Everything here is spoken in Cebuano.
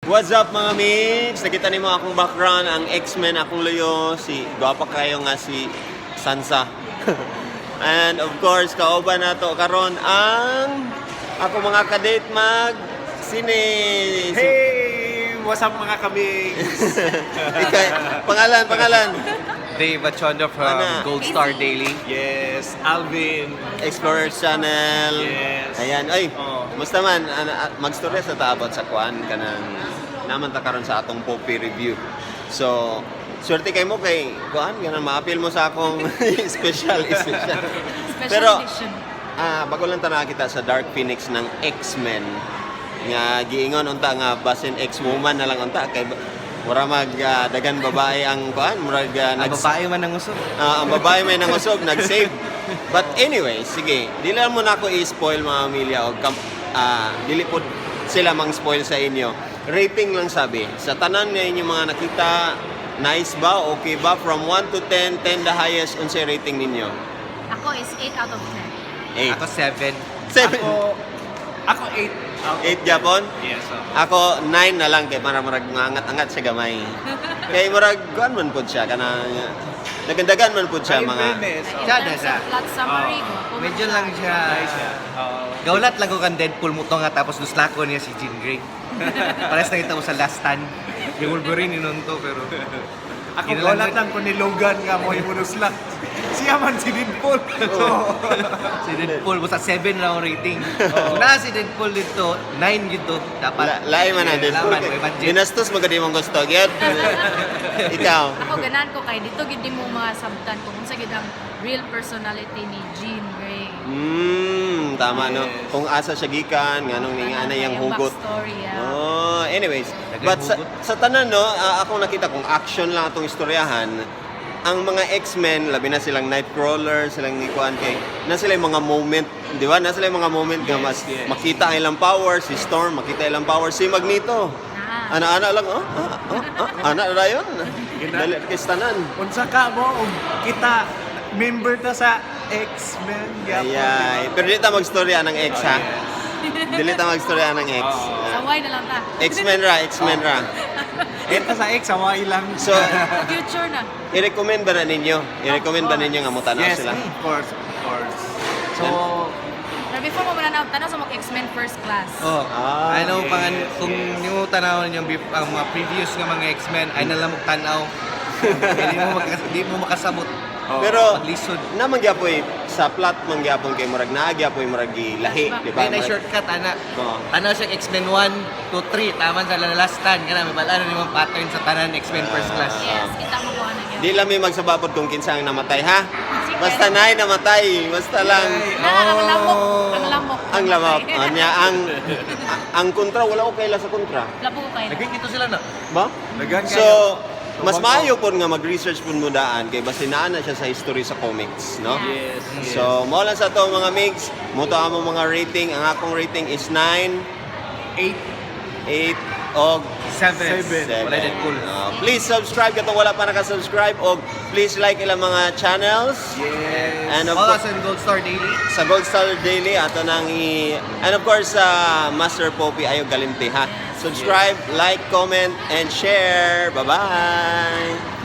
What's up, mga mix? Nakita nimo akong background, ang X-Men akong luyo, si gwapa kayo nga si Sansa. And of course, kauban nato karon ang ako mga kadate mag sine. Hey! What's up, mga kamigs? Ikay, pangalan, pangalan. Dave Achondo from Ana. Gold Star Daily. Yes, Alvin. Explorers Channel. Yes. Ayan. Ay, Oh. musta man? Ana, magstorya sa ta about sa kuan kanang naman ta karon sa atong Poppy review. So, swerte kay mo kay kuan kanang maapil mo sa akong special special. Special Pero edition. Bago lang ta nakakita sa Dark Phoenix ng X-Men nga giingon unta nga basin X-woman na lang unta kay mura mag dagan babae ang kuan murag Ang babae man ang usok. Ang babae may nangusog, nag-save. But anyway, sige, dili lang mo na ako i-spoil, mga Amelia, o dili po sila mang spoil sa inyo. Rating lang sabi. Sa tanan nga inyong mga nakita, nice ba? Okay ba? From 1 to 10, 10 the highest, unsay rating ninyo? Ako is 8 out of 10. 8. Ako 7. 7. Ako 8 out of 8 Japon? Yes, oh. Ako 9 na lang kay para murag mangangat-angat siya gamay. Kay murag kuan man pud siya kanang nagandagan man pud siya Ay, in mga fairness, Like, oh. in Siya, terms siya. of plot summary, Oh. guwapo man Medyo siya. lang siya. Nice siya. Oo. Gaulat lang ko kan Deadpool mo to nga tapos nuslako niya si Jean Grey. Parehas nakita ko sa Last Stand. Yung Wolverine inon to pero Ako Yun lang gulat yun. lang ko ni Logan nga mo imunuslak. Siya man si Deadpool. So, si Deadpool basta 7 lang ang rating. Kung naa si Deadpool dito, 9 gito dapat. Lain man ang Yeah, Deadpool. laman, may budget. Binastos mo gud imong gusto gyud. Ikaw. Ako ganahan ko kay dito gid mo masabtan kung unsa gid ang real personality ni Jean Grey. Tama no. Yes. Kung asa siya gikan, nganong ning ana yang Yung hugot. backstory, yeah. Oh, anyways, Daghay but hugot. sa tanan no, akong nakita kung action lang atong istoryahan, ang mga X-Men, labi na silang Nightcrawler, silang ni Kuan kay, na sila yung mga moment, di ba? Na sila yung mga moment nga mas makita ang ilang power, si Storm, makita ilang power, si Magneto. Na. Ana-ana lang, oh, ana ra yun. Dali kay tanan. Unsa ka mo og kita member ta sa X-Men gyapon, Ayay. di ba? Pero di ta magstorya ng X ha. Dili ta magstorya ng X. Oo. Saway na lang ta. X-Men ra, X-Men ra. Kita sa X, Hawaii lang. So, Future na. i-recommend ba na ninyo? I-recommend ba ninyo nga mutanaw Yes, sila? of course, of course. So, Pero before mo mananaw, tanaw sa mga X-Men First Class. Oh, Ah, ano yes, pangan kung yes. nimo tanawon yung ang mga previous nga mga X-Men ay nalamok tan-aw. Di mo makasabot. Oh. Pero Maglisod. naman gyapoy sa plot man gyapon kay murag naa gyapoy murag gilahi, di ba? May na shortcut ana. Oo. Tanaw siya X-Men 1, 2, 3. Tama sa last stand kana may bal-an nimo pattern sa tanan X-Men First Class. Yes, kita mo kung ano yun. Di lang may magsababot kung kinsa ang namatay ha. Sige. Basta naay namatay, basta lang Na, ang lamok. Ang lamok. ang lamok. Anya ang kontra wala ko kaila sa kontra. Labo ko kayo. Naging ito sila na. Ba? Dagan So, kayo. mas maayo pud nga mag-research pud mo daan kay basta naa na siya sa history sa comics, no? Yeah. Yes. So, mo lang sa to, mga migs, mo to among mga rating. Ang akong rating is 9, 8. 8 og 7. Seven. 7. Wala Deadpool. Please subscribe katong wala pa naka-subscribe og please like ilang mga channels. Yes. And of Follow course, us on Gold Star Daily. Sa Gold Star Daily ato nang i and of course sa Master Poppy ayo galimti ha. Subscribe, like, comment and share. Bye-bye.